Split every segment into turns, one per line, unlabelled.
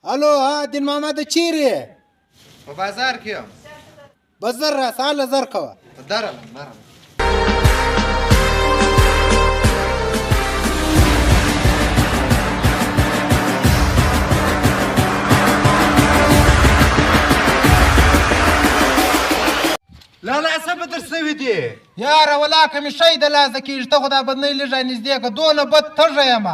الو، ها دین محمد، چیرې یې؟
په بازار کې یم.
بس زر راسه، هله زر کوه.
درلم درلم. لالا، څه به در سوي دي؟
یاره ولاکه مې شی د لاسه کېږي، ته خو دا بدنۍ لږ رانږدې که، دونه بد تږی یم.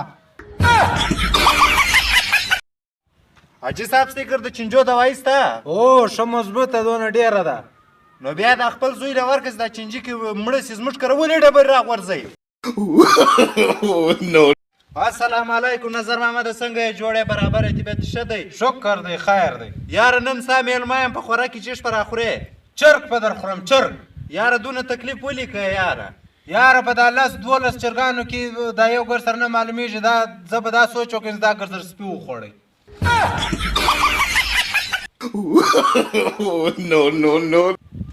حاجي صاحب، ستیکر د چینجو دوايي سته؟
او، ښه مضبوطه، دونه ډېره ده.
نو بیا دا خپل زوی له ورکړه چې دا چینجي کې مړه سي، زموږ کره ولې ډبرې راغورځوي؟
No.
السلام علیکم نظر محمد، څنګه یې؟ جوړ یې؟ برابر یې؟ طبیعت ښه دی؟
شکر دی، خیر دی.
یاره، نن ستا مېلمه یم، په خوراک کې چې شپه راخورې؟
چرګ په در خورم، چرګ.
یاره، دونه تکلیف ولې کوې یاره؟
یاره، په دا 10 12 چرګانو کې دا یو ګر سره نه معلومیږي. دا زه به دا سوچ وکړم چې دا ګر سره سپي وخوړی.
No, no, no.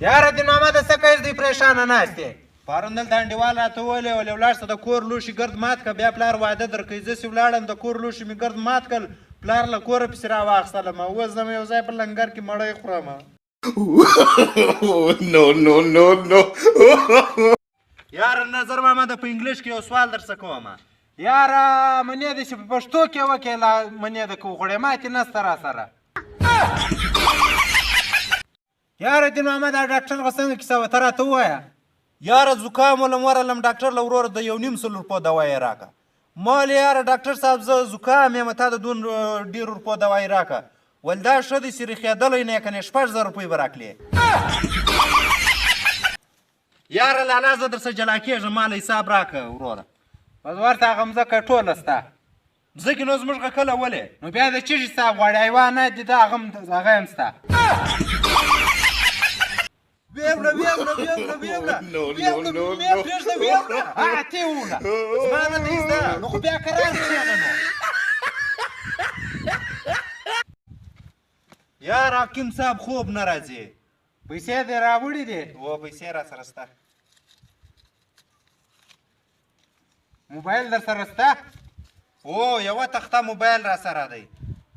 یاره دین محمد، څه کوې؟ دی پرېشانه ناست یې.
پرون دلته انډیوال راته وویل، ولې ولاړ شه، د کور لوښي ګرد مات که، بیا پلار واده درکوي. زه چې ولاړم، د کور لوښي مې ګرد مات کړل، پلار له کوره پسې راواخیستلم. اوس زه یو ځای په لنګر کې مړی خورم.
No, no, no, no.
یاره نظر محمد، په انګلیش کې یو سوال درڅه کوم.
یاره، منې دی چې په پښتو کې وکې، لا منې د کو غوړې ماتې نسته را سره. یاره دین محمد، دا ډاکټر خو څنګه کیسه وه، ته راته ووایه.
یاره، زکام ولم ورغلم ډاکټر له، وروره د 150 روپو دوا یې راکړه. ما ویل یاره ډاکټر صاحب، زه زکام یم، تا د دون ډېرو روپو دوا یې راکړه. ول دا ښه دی چې رښېدلی نه یې، کنې 6000 روپۍ به راکړې. یاره لالا، زه درسره جلا کېږم، ما له حساب راکړه وروره.
بس ورته هغه مځکه ټوله ستا.
ځکه نو زموږ کله ولې؟
نو بیا د چیرې حساب غواړې؟ حیوانات دي، دا هغه هم هغه هم ستا.
ویوړه ویوړه ویوړه ویوړه.
No, no, no, no.
پرېږده، ویوړه.
ها تی وړه.
زما نه دی زده.
نو خو بیا کرار کښېنه نو.
یار حاکم صاحب، خوب نه راځي.
پیسې دې راوړي دي؟
و، پیسې را سره سته.
موبایل در سره سته؟
او، یوه تخته موبایل را سره دی.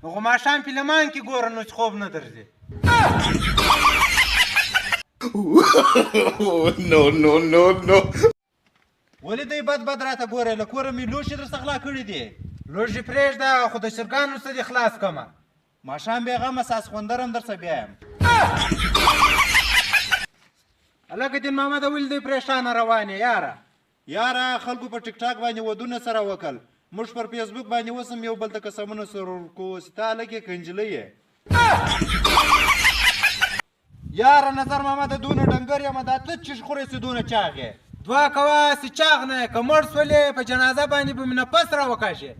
نو خو ماښام فلمان کې ګوره نو چې خوب نه درځي.
No, no, no, no.
ولې دی بد بد راته ګورې؟ له کوره مې لوښي درڅخه غلا کړي دي.
لوښي پرېږده، خو د چرګانو څه دې خلاص کمه.
ماښام بېغمه ساس خوندرم درڅه بیایم.
هلکه دین محمد، ولې دی پرېشانه روان یې یاره؟
یاره، خلکو په ټیک ټاک باندې ودونه سره وکړل، موږ پر فیسبوک باندې اوس هم یو بل ته قسمونه سره ورکوو چې ته هلک یې که نجلۍ یې. یاره نظر محمد، دونه ډنګر یم، دا ته چې خورې چې دونه چاغ یې؟
دعا کوه چې چاغ نه یې، که مړ سولې په جنازه باندې به مې نفس راوکاږې.